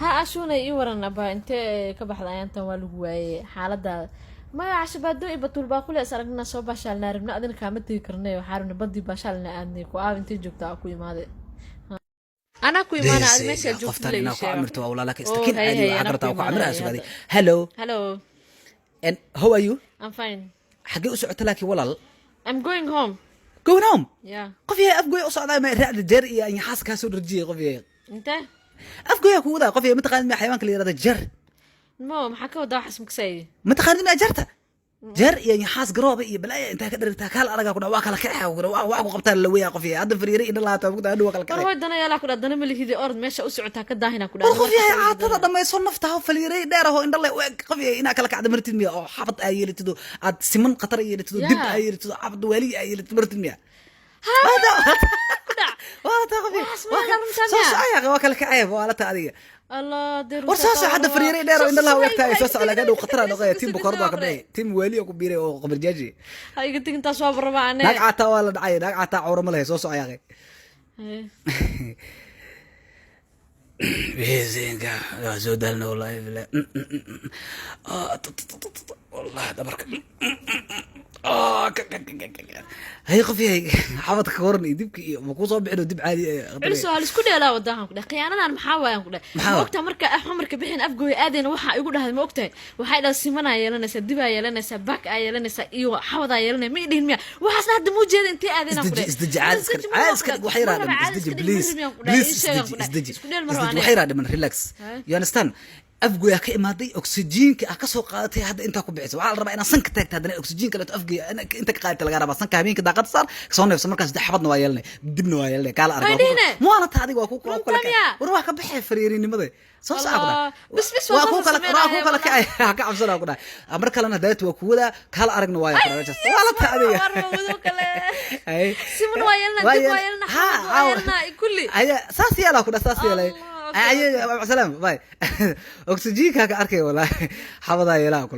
Ha, ashuunay ii waran abaa, intee ka baxda ayaantan? Waa lagu waayey xaaladaada. Maya, cashabaado iyo batuul baa kule is aragnaa, soo baashaalnaa rabna, adina kaama tegi karnay. Waxaa rabna badii baashaalna aadnay ku aab. Intee joogtaa? Ku imaaday, anaa ku imaana, adi meeshaa joogta Qoftan la ii inaa ku sheego. camirto waa walaalaka. Oh, Istakin hay, caadi hay, waxaa anaa kartaa ku ku camiraa imaanaya sugaaday. Hadda. Hello. Hello. And how are you? I'm fine. Xaggee u socota laakiin, walaal? I'm going home. Going home? Yeah. Qof yahay, Afgoy u socdaa, ma raacda jeer iyo anyaxaas kaa soo dharjiyay, qof yahay. Intee? Afgoyaa ku wadaa, qof yahay. Mataqaanid ma xayawaanka la yirahda jeer? Mo maxaa ka wadaa? Waxaas makasaayi. Mataqaanid ma jeerta? Jeer iyo nyaxaas garooba iyo balaaya intaa ka dharigtaa, kaal aragaa ku dha, waa kala kaxa ku dha, waa ku qabtaa la weyaa, qof yahay. Hadda fariiray indha lahaata ku dha, waa kala War kaxay. Hoy, dana yaalaa ku dha, dana malihidi, orod meesha u socotaa ka daahina ku dha. War qof yahay, caatada dhamayso nafta ha faliiray dheer aho indha le u eg, qof yahay, inaa kala kacda martid miya? Oo xabad aa yeelatido, aad siman khatar aa yeelatido, dib aa yeelatido, xabad waali aa yeelatido, martid miya? Waa taa, qof yahay. Waxaas ma runtaa Soo miya? socaya, waa kala kacaya, waa la taa adiga. Allah. War soo soco hadda, fariiray dheer oo indha laha u egtahay, soo soco, laakiin dhow khatar aa noqoya. Tiim bukoorad waa ka bixi, tiim waali oo ku biiray oo qabarjaaji. Ha iga tegin, taas waaba rabaa ane. Naag caataa waa la dhacay, naag caataa cawra ma lehe. Soo soco yaaqay. Haye. Bisinka, waa soo daalna wallahi billah. Wallahi dhabarka. Hay qof yahay, xabadka ka waran iyo dibka iyo ma kuu soo bixin oo dib caadi eh, khatar Culus waa laisku dheelaa wadaahan ku dheh. Khiyaanadan maxaa waayaan ku dheh? Maxaa Ma waay? ogtahay marka xumarka bixin Afgooy aadayna, waxaa igu dhahday, ma ogtahay, waxay dhahay simanaa yeelanaysaa, dibaa yeelanaysaa, baak aa yeelanaysaa iyo xawadaa yeelanaya. Ma idhihin miya? Waxaasna hadda muu jeeda intee aadayna ku Isdeji. dheh. Isdeji, caadi iska dhig, caadi iska dhig, wax yaraa dhiman. Isdeji please, please, isdeji, isdeji, isdeji, wax yaraa dhiman. Relax. You understand? Afgoyaa ka imaaday, oksijiinka ah ka soo qaadatay, hadda intaa ku bixisa. Waxaa la rabaa inaad sanka taagta, haddana oksijiin kaleeto afgoya inta ka qaadatay lagaa rabaa. Sanka habeenka daaqad saar, soo neefsa. Markaas de xabadna waa yeelanay, dibna waa yeelanay, kaala arag. Hay dhihine. Muwaana ta adiga waa ku waa ku kala Runta miyaa? War waa ka baxay fariirinimada, soo soco ku Allah. dhahay. Bis bis. Waa Waa ku saas kala, waa ku kala sameynaya. kacay, ha ka cabsanaa ku dhahay. Mar kalena daayat waa ku wadaa, kaala aragna waaya ku dhahay meeshaas. Waa la ta adiga. War waa kale. Ay. Siman waa yeelanaa, Waa dib waa yeelanaa. yeelanaa, xabad waa yeelanaa, kulli. Aya, saas yeelaa ku dhahay, saas yeelay. Allah, okay. Aye, salaam, bye. Oksijiinka ka arkay, wallahi xabadaa yeelaa ku.